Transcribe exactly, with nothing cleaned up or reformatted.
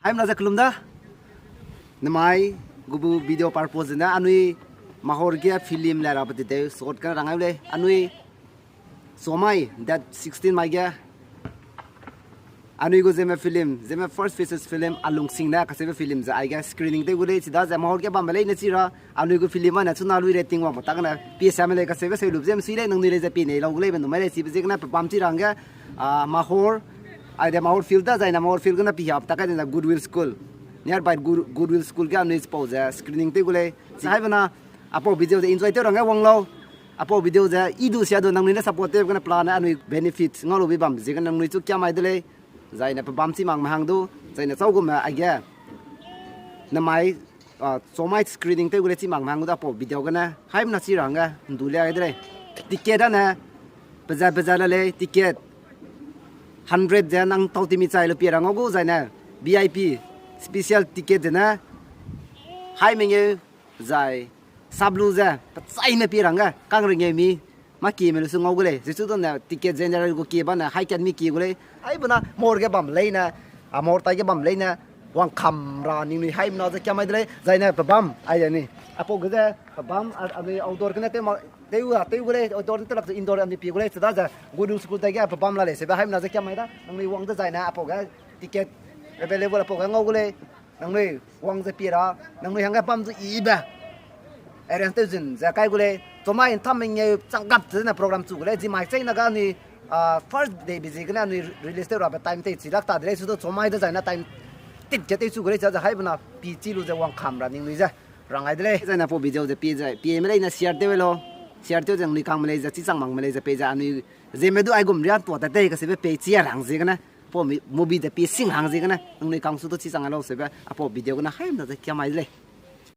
Haimna ze kelum da. Namai, gubu video purpose ne anui Mahor ge film le rabe de deu short ka rang ai lei. Anui Somai, date sixteen mai ge anui gu Zeme film, Zeme first features film, Alungsing ne kacheube film ze aige screening tew gu lei, chida ze Mahor ge bambe leine chi ra, anui gu film ane chuna lui rating wang ma ta gene, pie same lei kacheube seu lube ze msui lei, nangnui lei ze pie nei lau gu lei, be numai lei chibe ziegene pe bam chi ra hangge, ah, Mahor, aide Mahor field da zaine Mahor field gene pie hiap ta kai dene Goodwill School, nearby Good-, Goodwill School ge anui chipau ze screening tew gu lei. Chi haibena, apau video ze enjoy tew ra hangge wang lau. Apau video ze i du sia du nangnui ne support tew gene plan ne anui benefit ngau lu bi bam ziegene nangnui chu kiamai de lei. Zaine pe bam chi makme hang du, zaine chau gume aige. Namai, ah, Somai screening tew gu lei chi makme hang du apau video gene. Haimna chi ra hangge, ndu le ai de lei. Ticket ane, peze peze la lei, ticket. Hundred ze nang tau timi chai lu pie ra ngau gu zaine. V I P, special ticket zene. Hai mengeu, zai. Sap lu ze, pechaime pie ra hangge, kang ringeu mi. Mâ kieme lu su ngau gu lei, zichu dane ticket general gu kie bane, hai kat mi kie gu lei. Haibena, Mahor ge bam leine, a Mahor tai ge bam leine, wangkam ra ningnui haimna ze kiamai de lei, zaine pe bam, ai ni. Apau ge ze, pe bam, a, anui outdoor gene tew ma, tew a, tew gu lei, outdoor ne telak ze indoor anui pie gu lei, chida ze, Goodwill School tai ge pe bam la lei, sebe haimna ze kiamai da, nangnui wang de zaine, apau ge, ticket available apau ge ngau gu lei, nangnui wang ze pie ra, nangnui hangge bam zu ibe. Arrange tew zun ze kai gu lei, Somai ntam mengeu chang gap zene program chu gu lei, zimai cheina ga anui, ah, first day bi ziegene anui release tew rabe time tei chi lak ta de lei, su du Somai de zaine time tit ge tew chu gu lei, chida ze haibena pi chi lu ze wangkam ra ningnui ze. Rang ai de lei, zaine apau video ze pie ze, pieme leine share tew lau. Share tew ze nangnui kangme lei ze, chi chang makme lei ze pei ze anui, Zeme du aigum ria tua tat tei kacheube pei chi a ra hang ziegene. Apau mi-, movie ze pie sing hang ziegene. Nangnui kang su du chi chang a lau sebe, apau video gene haimna ze kiamai de lei.